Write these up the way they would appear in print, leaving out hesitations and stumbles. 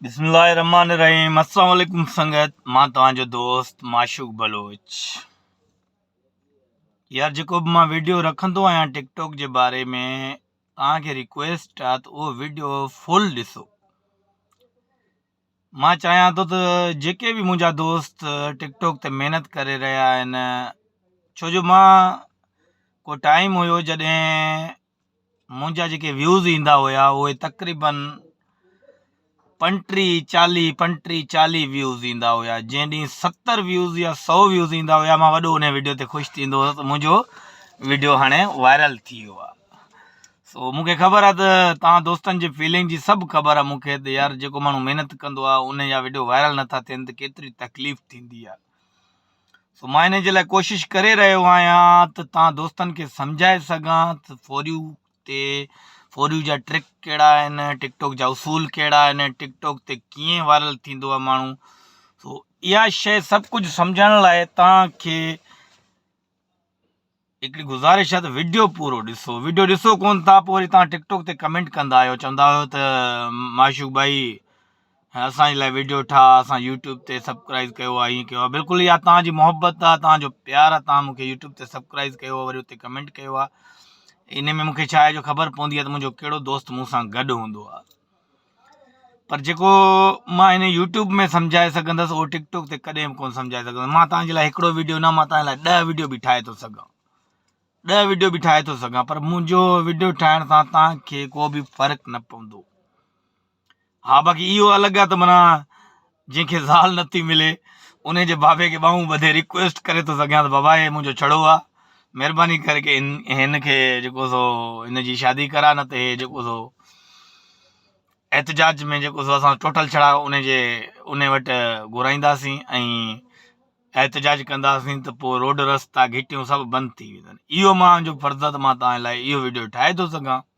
بسم الله الرحمن الرحيم السلام عليڪم سنگت مان توهان جو دوست معشوق بلوچ يار جيڪو به مان ويڊيو رکندو آهيان ٽڪ ٽاڪ جي باري ۾ توهان کي ريڪويسٽ آ ته اهو ويڊيو فل ڏسو مان چاهيان ٿو ته جيڪي به منهنجا دوست ٽڪ ٽاڪ تي محنت ڪري رهيا آهن ڇو جو مان ڪو ٽائيم هيو جڏهن منهنجا جيڪي ويوز ايندا هيا اهي تقريبن پنٽيهه چاليهه پنٽيهه چاليهه ويوز ايندا هيا جنهن ڏينهن ستر ويوز يا سو ويوز ايندا هيا مان وڏو ان ويڊيو تي خوش ٿيندو هوس ته منهنجو ويڊيو هاڻي وائرل ٿي ويو آهي سو مونکي خبر آهي ته توهان دوستن جي فيلنگ جي سڀ خبر آهي مونکي ته يار جيڪو ماڻهو محنت ڪندو آهي ان جا ويڊيو وائرل نٿا ٿين ته ڪيتري تڪليف ٿيندي آهي سو مان ان جي لاء ڪوشش ڪري رهيو آهيان ته توهان دوستن کي سمجهائي سگهان ته فوريو تي فوريو جا ٽرڪ ڪهڙا آهن ٽڪ ٽاڪ جا اصول ڪهڙا آهن ٽڪ ٽاڪ تي ڪيئن وائرل ٿيندو آهي ماڻهو سو اها شي سڀ ڪجهه سمجهڻ لاء توهان کي هڪڙي گذارش آهي ته وڊيو پورو ڏسو وڊيو ڏسو ڪون ٿا پوء وري توهان ٽڪ ٽاڪ تي ڪمينٽ ڪندا آهيو چوندا آهيو ته معشوق ڀائي اسان جي لاء وڊيو ٺاهه اسان يوٽيوب تي سبسڪرائب ڪيو آهي ائين ڪيو آهي بلڪل اها توهان جي محبت آهي توهان جو پيار آهي توهان مونکي يوٽيوب تي سبسڪرائب ڪيو آهي وري اتي ڪمينٽ ڪيو آهي ان ۾ مونکي ڇا آهي جو خبر پوندي آهي ته منهنجو ڪهڙو دوست مون سان گڏ هوندو آهي پر جيڪو مان هن يوٽيوب ۾ سمجهائي سگهندس اهو ٽڪ ٽاڪ تي ڪڏهن به ڪونه سمجهائي سگهندس مان توهان جي لاء هڪڙو ويڊيو نه مان توهان جي لاء ڏهه ويڊيو به ٺاهي ٿو سگهان ڏهه ويڊيو به ٺاهي ٿو سگهان پر منهنجو ويڊيو ٺاهڻ سان توهان کي ڪو به فرق نه پوندو ها باقي اهو الڳ آهي ته معنيٰ جنهن کي زال نٿي ملي ان جي بابي کي ٻانهون ٻڌي ريڪويسٽ ڪري ٿو سگهان ته بابا هي منهنجو ڇڙو آهي مهرباني ڪري هن کي جيڪو سو هن جي شادي ڪرا نه ته هي جيڪو سو احتجاج ۾ جيڪو سو اسان ٽوٽل ڇڙا ان جي ان وٽ گهرائينداسين ۽ احتجاج ڪنداسين ته پوء روڊ رستا گهٽيون سڀ بند ٿي ويندن اهو مان جو فرض آهي ته مان توهان لاء اهو ويڊيو ٺاهي ٿو سگهان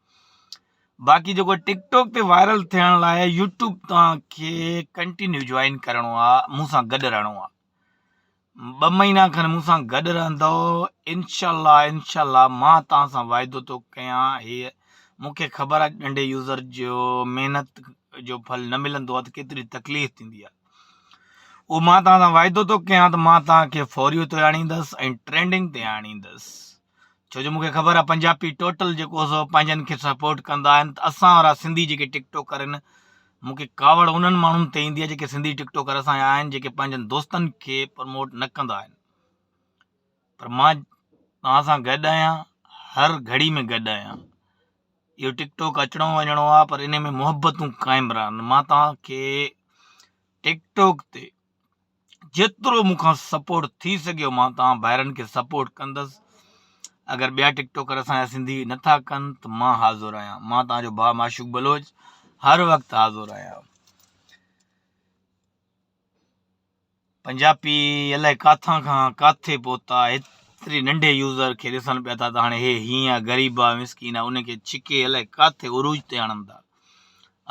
باقي جيڪو ٽڪ ٽاڪ تي وائرل ٿيڻ لاء يوٽيوب توهان کي ڪنٽينيو جوائن ڪرڻو آهي مون سان گڏ رهڻو آهي ٻه مهينا کن مون سان گڏ رهندؤ انشاء الله انشاء الله مان توهان سان واعدو ٿو ڪيان هي مون کي خبر آهي ننڍي يوزر جو محنت جو ڦل نه ملندو آهي ته ڪيتري تڪليف ٿيندي آهي اهو مان توهان سان واعدو ٿو ڪيان ته مان توهان کي فوريو تي آڻيندس ۽ ٽرينڊنگ تي آڻيندس ڇو جو مونکي خبر آهي پنجابي ٽوٽل جيڪو سو پنهنجن کي سپورٽ ڪندا آهن ته اسان وارا سنڌي جيڪي ٽڪ ٽاڪر آهن مونکي ڪاوڙ انهن ماڻهن تي ايندي آهي جيڪي سنڌي ٽڪ ٽاڪر اسان جا آهن جيڪي پنهنجن دوستن کي پروموٽ نه ڪندا آهن پر مان توهان سان گڏ آهيان هر گهڙي ۾ گڏ آهيان اهو ٽڪ ٽاڪ اچڻو وڃڻو آهي پر ان ۾ محبتون قائم رهن مان توهان کي ٽڪ ٽاڪ تي جيترو مون کان سپورٽ ٿي سگهيو مان توهان ڀائرن کي سپورٽ ڪندس اگر ٻيا ٽڪ ٽاڪر اسان جا سنڌي نٿا ڪن ته مان حاضر آهيان مان توهان جو ڀاء معشوق بلوچ هر وقت حاضر آهيان پنجابي الائي ڪاٿان کان ڪاٿي پهتا ايتري ننڍي يوزر کي ڏسن پيا ٿا ته هاڻي هي هيئن آ غريب آ مسڪين آ ان کي ڇڪي الائي ڪاٿي عروج تي آڻن ٿا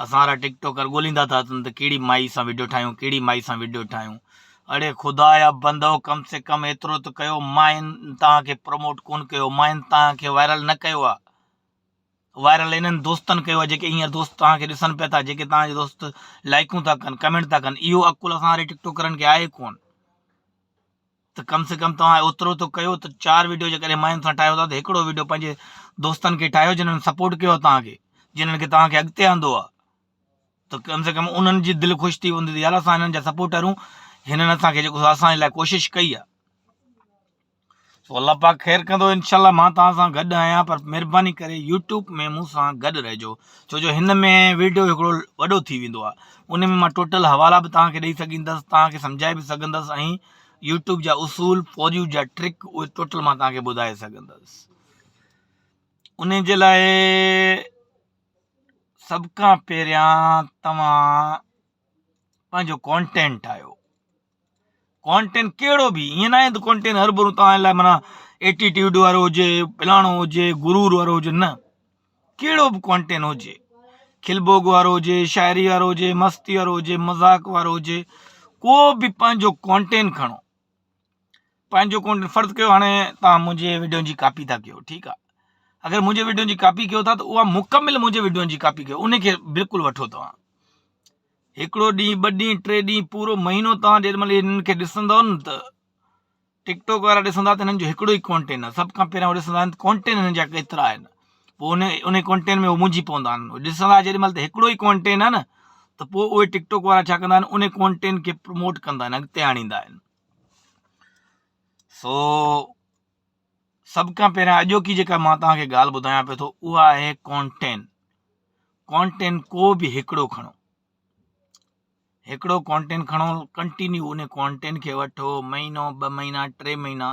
اسان وارا ٽڪ ٽاڪر ڳوليندا ٿا اچن ته ڪهڙي مائي سان وڊيو ٺاهيون ڪهڙي مائي سان وڊيو ٺاهيون اڙي خدا جا بندؤ ڪم سي ڪم ايترو ته ڪيو مائين توهان کي پروموٽ ڪون ڪيو مائين توهان کي وائرل نه ڪيو آ وائرل انهن دوستن ڪيو آ جيڪي هينئر دوست توهان کي ڏسن پيا ٿا جيڪي توهان جي دوست لائڪون ٿا ڪن ڪمينٽ ٿا ڪن اهو عقل اسان واري ٽڪ ٽاڪرن کي آهي ڪون ته ڪم سي ڪم توهان اوترو ته ڪيو ته چار ويڊيو جيڪڏهن ماين سان ٺاهيو ٿا ته هڪڙو ويڊيو پنهنجي دوستن کي ٺاهيو جنھن سپورٽ ڪيو توهان کي جنھن کي توهان کي اڳتي آندو آهي ته ڪم سي ڪم انهن جي دل خوش ٿي ويندي ته يار اسان هنن جا سپورٽر آهيون هنن اسان کي جيڪو اسان جي لاء ڪوشش ڪئي آهي سو الله پاڪ خير ڪندو انشاء الله مان توهان سان گڏ آهيان پر مهرباني ڪري يوٽيوب ۾ مون سان گڏ رهجو ڇو جو هن ۾ ويڊيو هڪڙو وڏو ٿي ويندو آهي ان ۾ مان ٽوٽل حوالا به توهان کي ڏئي سگهندس توهان کي سمجهائي به سگهندس ۽ يوٽيوب جا اصول فور يو جا ٽرڪ اهي ٽوٽل مان توهان کي ٻڌائي سگهندس ان جي لاء سڀ کان پهريان توهان پنهنجو ڪانٽينٽ ٺاهيو ڪانٽينٽ ڪهڙو به ائين ناهي ته ڪانٽينٽ هر ڀرو توهان لاء معنيٰ ايٽيٽيوڊ وارو هجي فلاڻو هجي غرور وارو هجي نه ڪهڙو به ڪانٽينٽ هجي کل ڀوڳ وارو هجي شاعري وارو هجي مستي وارو هجي مذاق وارو هجي ڪو به پنهنجو ڪانٽينٽ کڻو پنهنجو ڪانٽينٽ فرض ڪيو هاڻي توهان منهنجي ويڊيو جي ڪاپي ٿا ڪيو ٺيڪ آهي اگر منهنجي ويڊيو جي ڪاپي ڪيو ٿا ته اها مڪمل منهنجي ويڊيو جي ڪاپي ڪيو ان کي بلڪل وٺو توهان. هڪڙو ڏينهن ٻه ڏينهن ٽي ڏينهن پورو مهينو توهان جيڏي مهل هنن کي ڏسندؤ نه ته ٽڪ ٽاڪ وارا ڏسندا ته هنن جو هڪڙو ئي ڪانٽين آهي سڀ کان پهريان هو ڏسندا آهن ڪانٽين هنن جا ڪيترا آهن پوء ان ان ڪانٽين ۾ هو منجهي پوندا آهن ڏسندا جيڏي مهل ته هڪڙو ئي ڪانٽين آهي نه ته پوء اهي ٽڪ ٽاڪ وارا ڇا ڪندا آهن ان ڪانٽين کي پروموٽ ڪندا آهن اڳتي آڻيندا آهن سو سڀ کان پهريان اڄوڪي جيڪا مان توهان کي ڳالهه ٻڌايان پيو ٿو اها آهي ڪانٽين ڪانٽين ڪو به هڪڙو کڻو هڪڙو ڪانٽين کڻو ڪنٽينيو ان ڪانٽين کي وٺو مهينو ٻه مهينا ٽي مهينا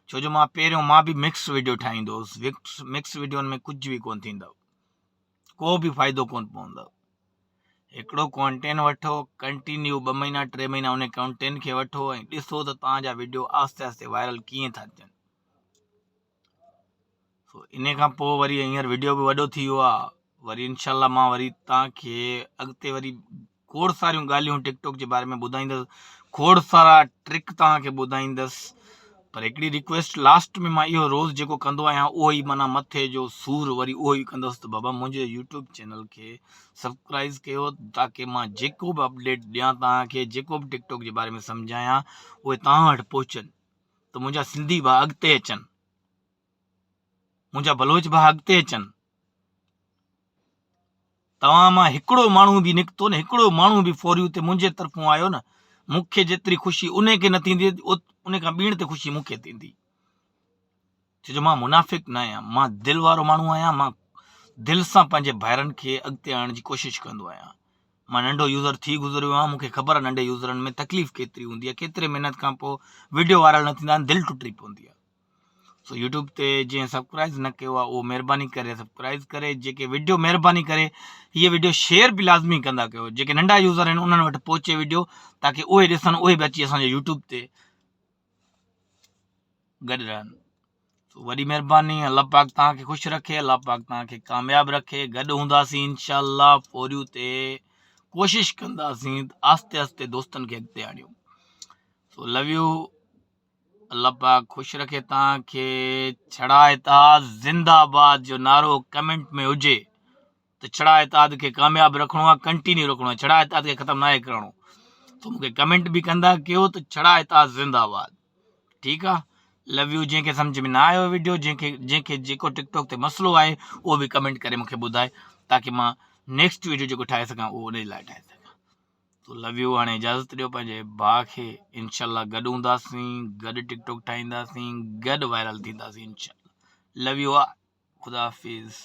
ڇو جو مان پهريون مان به مڪس ويڊيو ٺاهيندو هوس مڪس ويڊيون ۾ ڪجهه به ڪون ٿيندو ڪو به فائدو ڪون پوندو هڪڙو ڪانٽين وٺو ڪنٽينيو ٻه مهينا ٽي مهينا ان ڪانٽين کي وٺو ۽ ڏسو ته توهان جا ويڊيو آهستي آهستي وائرل ڪيئن ٿا ٿين سو ان کان پوء وري هينئر ويڊيو به وڏو ٿي ويو آهي وري انشاء الله مان وري توهان کي اڳتي وري کوڙ ساريون ڳالهيون ٽڪ ٽاڪ جي باري ۾ ٻڌائيندس کوڙ سارا ٽرڪ توهان کي ٻڌائيندس پر هڪڙي ريڪويسٽ لاسٽ ۾ مان اهو روز جيڪو ڪندو آهيان اهو ئي معنيٰ مٿي جو سور وري اهو ئي ڪندس ته بابا منهنجي يوٽيوب چينل کي سبسڪرائز ڪيو تاڪي مان جيڪو به اپڊيٽ ڏيان توهان کي جيڪو به ٽڪ ٽاڪ جي باري ۾ سمجهايان اهي توهان وٽ پهچن ته منهنجا سنڌي ڀاء اڳتي اچن منهنجا بلوچ ڀاء اڳتي اچن توهان مان هڪڙو ماڻهو به نڪتو نه هڪڙو ماڻهو به فوري اتي منهنجي طرفون آيو نه مون کي جيتري خوشي ان کي نه ٿيندي ان کان ٻيڻ تي خوشي مون کي ٿيندي ڇو جو مان منافق نه آهيان مان دل وارو ماڻهو آهيان مان دل سان پنهنجي ڀائرن کي اڳتي آڻڻ جي ڪوشش ڪندو آهيان مان ننڍو يوزر ٿي گذريو آهيان مون کي خبر آهي ننڍي يوزرن ۾ تڪليف ڪيتري هوندي آهي ڪيتري محنت کان پوء ويڊيو وائرل نه ٿيندا آهن دل ٽٽي پوندي آهي سو يوٽيوب تي جنهن سبڪرائز نه ڪيو آهي اهو مهرباني ڪري سبڪرائز ڪري جيڪي ويڊيو مهرباني ڪري هيء ويڊيو شيئر به لازمي ڪندا ڪيو جيڪي ننڍا يوزر آهن انهن وٽ پهچي ويڊيو تاڪي اهي ڏسن اهي به اچي اسان جي يوٽيوب تي گڏ رهن سو وڏي مهرباني الله پاڪ توهان کي خوش رکي الله پاڪ توهان کي ڪامياب رکي گڏ هونداسين انشاء الله فوريو تي ڪوشش ڪنداسين آهستي آهستي دوستن کي اڳتي آڻيون سو لو you الله پاڪ خوش رکي توهان کي ڇڙا اتحاد زنده آباد جو نعرو ڪمينٽ ۾ هجي ته ڇڙا اتحاد کي ڪامياب رکڻو آهي ڪنٽينيو رکڻو آهي ڇڙا اتحاد کي ختم ناهي ڪرڻو ته مونکي ڪمينٽ به ڪندا ڪيو ته ڇڙا اتحاد زنده آباد ٺيڪ آ لو يو جنهن کي سمجھ ۾ نه آيو ويڊيو جنهن کي جنهن کي جيڪو ٽڪ ٽاڪ تي مسئلو آهي اهو به ڪمينٽ ڪري مونکي ٻڌائي تاڪي مان نيڪسٽ ويڊيو جيڪو ٺاهي سگهان اهو ان جي لاء ٺاهي سگهان تو لو يو هاڻي اجازت ڏيو پنهنجي ڀاء کي انشاء الله گڏ هونداسين گڏ ٽڪ ٽاڪ ٺاهينداسين گڏ وائرل ٿينداسين انشاء الله لو you آ خدا حافظ.